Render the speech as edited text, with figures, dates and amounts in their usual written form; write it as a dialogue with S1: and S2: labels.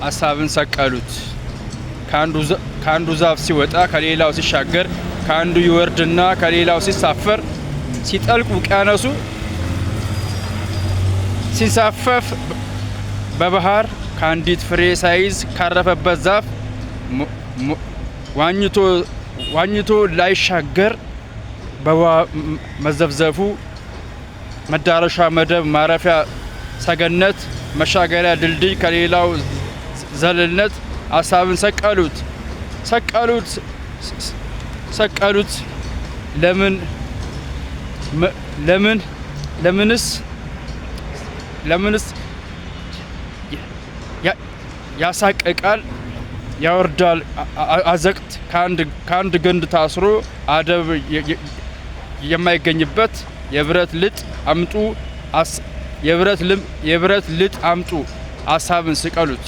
S1: ሀሳብን ሰቀሉት። ከአንዱ ዛፍ ሲወጣ ከሌላው ሲሻገር፣ ከአንዱ ይወርድና ከሌላው ሲሳፈር፣ ሲጠልቅ ውቅያኖሱ ሲንሳፈፍ በባህር፣ ከአንዲት ፍሬ ሳይዝ ካረፈበት ዛፍ ዋኝቶ ላይሻገር በውሃ መዘፍዘፉ፣ መዳረሻ መደብ ማረፊያ ሰገነት፣ መሻገሪያ ድልድይ ከሌላው ዘለልነት ሀሳብን ሰቀሉት፣ ሰቀሉት፣ ሰቀሉት። ለምን ለምን ለምንስ ያሳቅቃል፣ ያወርዳል አዘቅት፣ ከአንድ ግንድ ታስሮ አደብ የማይገኝበት። የብረት ልጥ አምጡ፣ የብረት ልጥ አምጡ፣ ሀሳብን ስቀሉት።